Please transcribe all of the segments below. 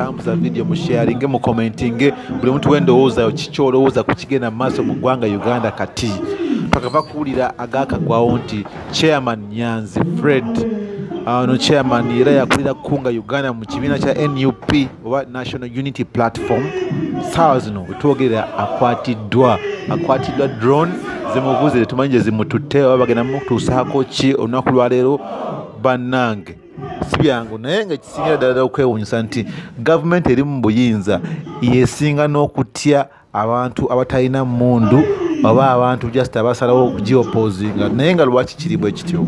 Tambuza video, musharinge, mucommentinge, buli muntu wendowooza kiki olowooza ku kigenda mu maaso mu ggwanga Uganda. Kati twakava kuwulira agakagwawo nti Chairman Nyanzi Fred, ono chairman era yakulira Kunga Uganda mu kibiina kya NUP oba National Unity Platform, saawa zino wetwogerera akwatiddwa drone zimuvuze, tetumanyi gye zimututte oba bagenda mutuusaako ki olunaku lwaleero. Bannange, si byangu, naye nga ekisingira ddala ddala okwewuunyisa nti gavumenti eri mu buyinza yesinga n'okutya abantu abatalina mmundu oba abantu just abasalawo okugiopposinga. Naye nga lwaki kiri bwe kityo?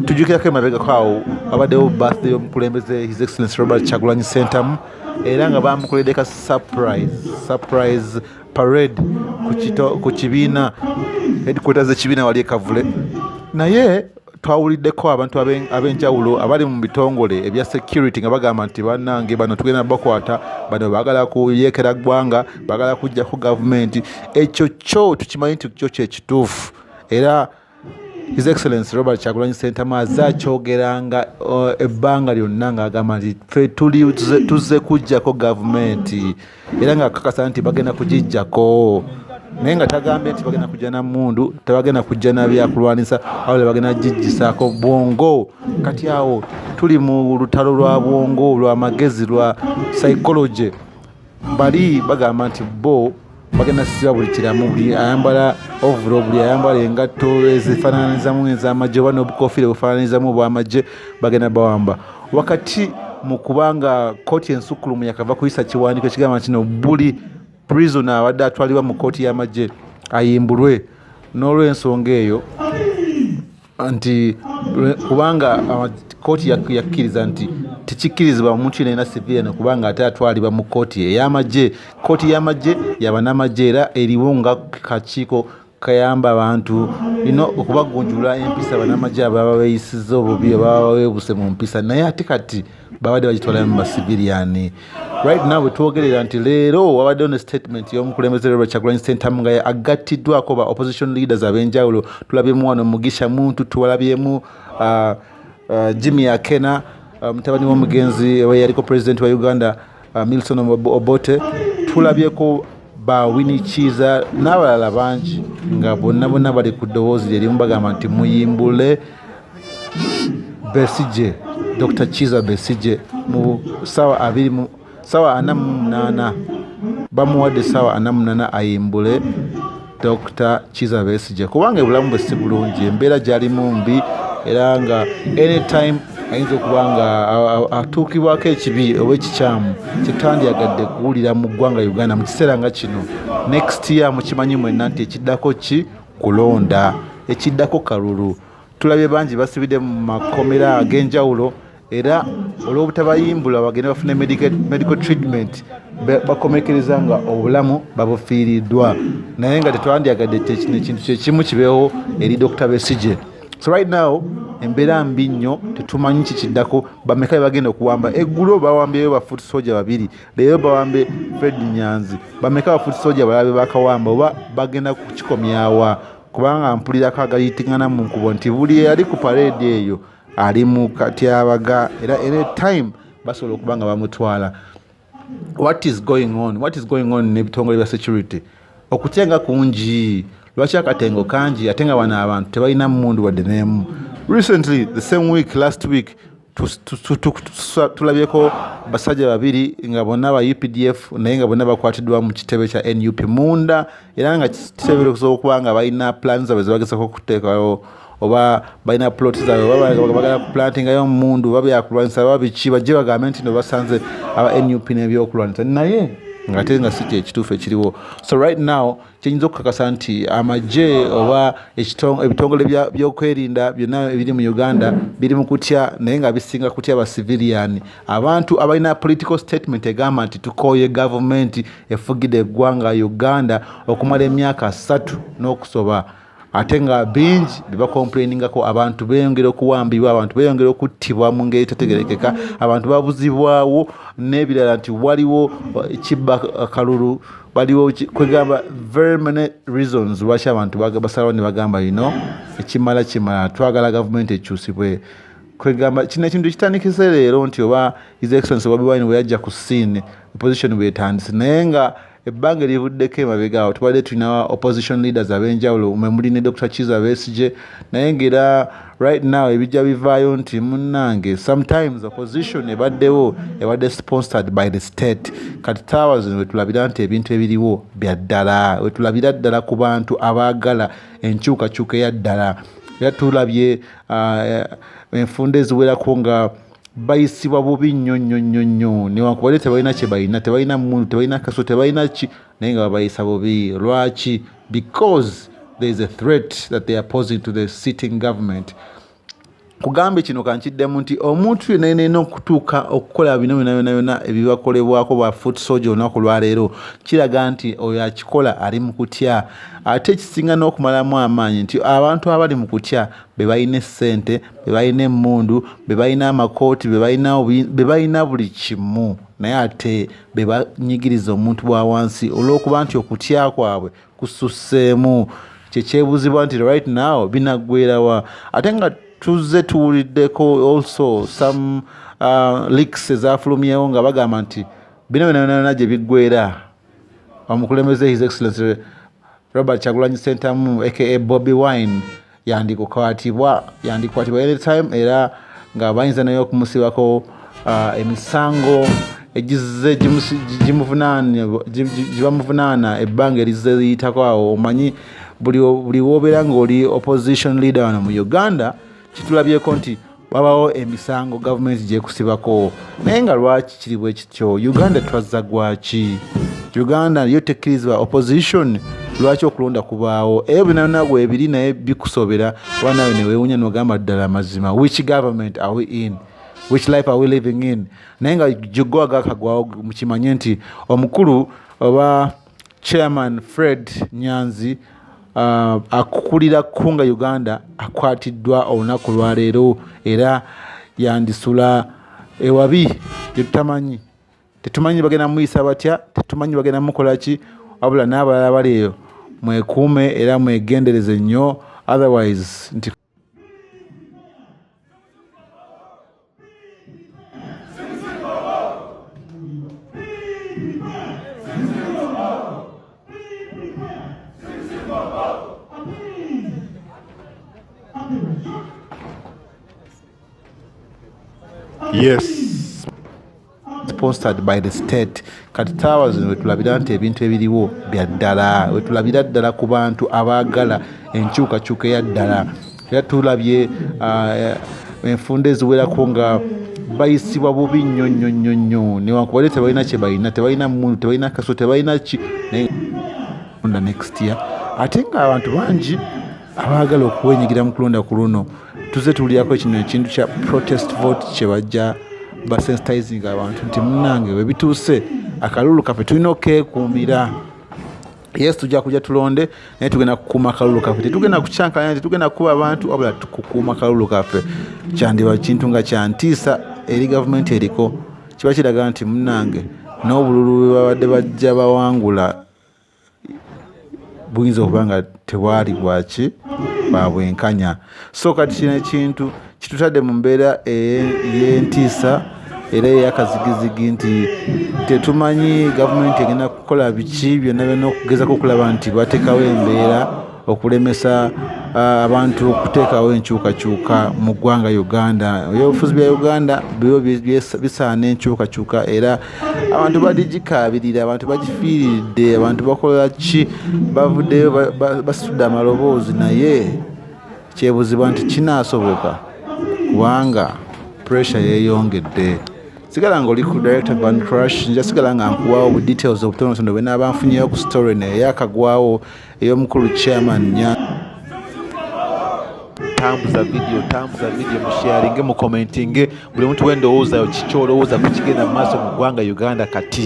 Tujjukirako emabegako awo abaddewo birthday y'omukulembeze His Excellence Robert Kyagulanyi Ssentamu, era nga bamukoledde ka surprise parade ku kibiina, headquarters z'ekibiina wali e Kavule. Naye twawuliddeko abantu ab'enjawulo abali mu bitongole ebya security nga bagamba nti, "Bannange, bano tugenda bakwata, bano baagala kuyeekera ggwanga, baagala kujjako gavumenti." Ekyo kyo tukimanyi nti kyo kyekituufu, era His Excellence Robert Kyagulanyi Ssentamu azze akyogeranga ebbanga lyonna ng'agamba nti ffe tuli tuzze kuggyako gavumenti, era ng'akakasa nti bagenda kugiggyako, naye nga tagambye nti bagenda kujja na mmundu, tebagenda kujja na byakulwanisa, wabula bagenda giggisaako bwongo. Kati awo tuli mu lutalo lwa bwongo, lwa magezi, lwa psychology. Bali bagamba nti bo bagenda siba buli kiramu, buli ayambala overall, buli ayambala engatto ezifaananyizamu ez'amagye oba n'obukofiira obufaananyizamu obw'amagye, bagenda bawamba. Wakati mu kubanga kooti ensukkulumu yakava kuyisa kiwandiiko ekigamba nti no buli prisoner abadde atwalibwa mu kooti y'amagye ayimbulwe, n'olw'ensonga eyo nti kubanga kooti yakkiriza nti tekikkirizibwa omuntu yenna yenna civilian kubanga ate atwalibwa mu kooti ey'amagye. Kooti y'amagye yabanamagye era eriwo nga kakiiko kayamba abantu ino okubagunjula empisa, banamagye ababa beeyisizza obubi, ababa beebuse mu mpisa. Naye ate kati babadde bagitwalayo mu basiviliani. Right now bwetwogerera nti leero wabaddewo ne statement y'omukulembeze Robert Kyagulanyi Ssentamu nga agattiddwako ba opposition leaders ab'enjawulo. Tulabyemu wano Mugisha Muntu, tuwalabyemu Jimmy Akena, mutabani w'omugenzi oba yaliko president wa Uganda, Milton Obote, tulabyeko ba Winnie Kiiza n'abalala bangi, nga bonna bonna bali ku ddoboozi lyerimu bagamba nti muyimbule Besigye, Dr Kiiza Besigye, mu saawa abiri mu saawa 48. Bamuwadde saawa 48 ayimbule Dr Kiiza Besigye, kubanga obulamu bwe si bulungi, embeera gy'alimu mbi, era nga anytime ayinza okuba nga atuukibwako ekibi oba ekikyamu kyetandyagadde kuwulira mu ggwanga Uganda mu kiseera nga kino. Next year mukimanyi mwenna nti ekiddako ki? Kulonda. Ekiddako kalulu. Tulabye bangi basibidde mu makomera ag'enjawulo, era olw'obutabayimbula bagende bafune medical treatment, bakomekereza nga obulamu babufiiriddwa. Naye nga tetwandyagadde kino ekintu kyekimu kibeewo eri Dr Besigye. So right now embeera mbi nnyo, tetumanyi kikiddako, bameka be bagenda okuwamba. Eggulo bawambyeyo ba foot soldier babiri, leero bawambe Fred Nyanzi. Bameka ba foot soldier balabe bakawamba oba bagenda kukikomyawa? Kubanga mpulirako agayitingana mu nkubo nti buli eyali ku parade eyo ali mu katyabaga, era anytime basobola okuba nga bamutwala. What is going on? What is going on n'ebitongole bya security? Okutya nga kungi. Lwaki akatengo kangi ate nga bano abantu tebalina mmundu wadde n'emu? Recently, the same week, last week, tulabyeko basajja babiri nga bonna ba UPDF, naye nga bonna bakwatiddwa mu kitebe kya NUP munda, era nga kiteeberezebwa okuba nga balina plan zaabwe zebagezako okuteekawo, oba balina plot zaabwe, oba bagala kuplantingayo mundu oba byakulwanyisa oba biki, bajje bagambe nti no basanze aba NUP n'ebyokulwanyisa, naye ngate nga si kyekituufu ekiriwo. So right now kyenyinza okukakasa nti amagye oba ebitongole byokwerinda byonna ebiri mu Uganda biri mu kutya, naye nga bisinga kutya ba civilian, abantu abalina political statement egamba nti tukooye gavumenti efugidde eggwanga Uganda okumala emyaka 30 n'okusoba, ate nga bingi bebacomplainingako. Abantu beyongera okuwambibwa, abantu beyongera okuttibwa mu ngeri etategerekeka, abantu babuzibwawo n'ebirala, nti waliwo kibba kalulu, baliwo kwegamba very many reasons lwaki abantu basalawo ne bagamba, "Ekimala kimala, twagala gavumenti ekyusibwe." Kwegamba kino ekintu kitandikise leero nti oba His Excellency Bobi Wine bwe yajja ku scene, opposition bwetandise, naye nga ebbanga erivuddeko emabega awo tubadde tulina opposition leaders ab'enjawulo, mwe muli ne Dr Kizza Besigye. Naye ng'era right now ebijja bivaayo nti munnange, sometimes opposition ebaddewo ebadde sponsored by the state. Kati taawa zino wetulabira nti ebintu ebiriwo bya ddala, wetulabira ddala ku bantu abaagala enkyukakyuka eya ddala. Era tulabye enfunda eziwerako nga bayisibwa bubi nnyo nnyo nnyo nnyo, newankubadde tebalina kye balina, tebalina mundu, tebalina kaso, tebalina ki, naye nga babayisa bubi. Lwaki? Because there is a threat that they are posing to the sitting government. Kugambe kino kankiddemu nti omuntu yenna yenna okutuuka okukola bino byonna byonna byonna ebibakolebwako ba foot soldier olunaku lwaleero, kiraga nti oyo akikola ali mu kutya. Ate ekisinga n'okumalamu amaanyi nti abantu abali mu kutya be balina essente, be balina emmundu, be balina amakooti, be balina buli kimu, naye ate be banyigiriza omuntu wa wansi olw'okuba nti okutya kwabwe kususseemu. Kyekyebuuzibwa nti right now binaggwerawa? Ate nga tuzze tuwuliddeko also some leaks ezafulumyewo nga bagamba nti bino byonna byonna gye biggwera, omukulembeze His Excellency Robert Kyagulanyi Ssentamu aka Bobi Wine yandikwatibwa anytime, era nga bayinza naye okumusibako emisango egizze gibamuvunaana ebbanga erizze liyitako awo. Omanyi buli wobeera ng'oli opposition leader wano mu Uganda, kitulabyeko nti wabawo emisango gavumenti gyekusibako. Naye nga lwaki kiri bwe kityo? Uganda twazza gwaki? Uganda yo tekkirizibwa opposition? Lwaki okulonda kubaawo? Ebyo byonna byonna bwebiri, naye bikusobera oba nawe newewunya nogamba ddala mazima, which government are we in? Which life are we living in? Naye nga joggo agakagwawo, mukimanye nti omukulu oba Chairman Fred Nyanzi akukulira Kunga Uganda akwatiddwa olunaku lwaleero, era yandisula ewabi gyetutamanyi. Tetumanyi bagenda muyisa batya, tetumanyi bagenda mukola ki, wabula n'abalala bali eyo mwekuume era mwegendereze nnyo, otherwise nti Yes. Sponsored by the state. Kati taawa zino wetulabira nti ebintu ebiriwo bya ddala, wetulabira ddala ku bantu abaagala enkyukakyuka eya ddala. Era tulabye enfunda eziwerako nga bayisibwa bubi nnyo nnyo nnyo nnyo, newankubadde tebalina kye balina, tebalina mundu, tebalina kaso, tebalina ki, naye kulonda next year, ate nga abantu bangi abaagala okwenyigira mu kulonda ku luno. Tuzze tuwulirako kino ekintu kya protest vote, kye bajja basensitizing abantu nti munnange, we bituuse akalulu kaffe tulina okukeekuumira. Yes, tujja kujja tulonde, naye tugenda kukuuma akalulu kaffe. Tetugenda kukyankalanya, tetugenda kukuba abantu, wabula kukuuma akalulu kaffe. Kyandiba kintu nga kyantiisa eri gavumenti eriko. Kiba kiraga nti munnange, n'obululu bwe babadde bajja bawangula buyinza okuba nga tebwali bwaki bwabwenkanya. So kati kino ekintu kitutadde mu mbeera ey'entiisa era eyakazigizigi nti tetumanyi gavumenti egenda kukola biki byonna byonna okugezako okulaba nti bateekawo embeera okulemesa abantu okuteekawo enkyukakyuka mu ggwanga Uganda. Ebyobufuzi bya Uganda byo bisaana enkyukakyuka, era abantu badigikaabirira, abantu bagifiiridde, abantu bakola ki, bavuddeyo basitudde amaloboozi, naye kyebuzibwa nti kinaasoboka kubanga pressure yeeyongedde. Sigala nga oli ku Director Van Crush. Nja sigala nga nkuwawo bu details obutonotono bwe naaba nfunyeyo ku story naye yakagwawo ey'omukulu Chairman nya Tambuza video, tambuza video, musharinge, mucommentinge, buli muntu wendowooza yo, kiki olowooza ku kigenda mu maaso mu ggwanga Uganda kati?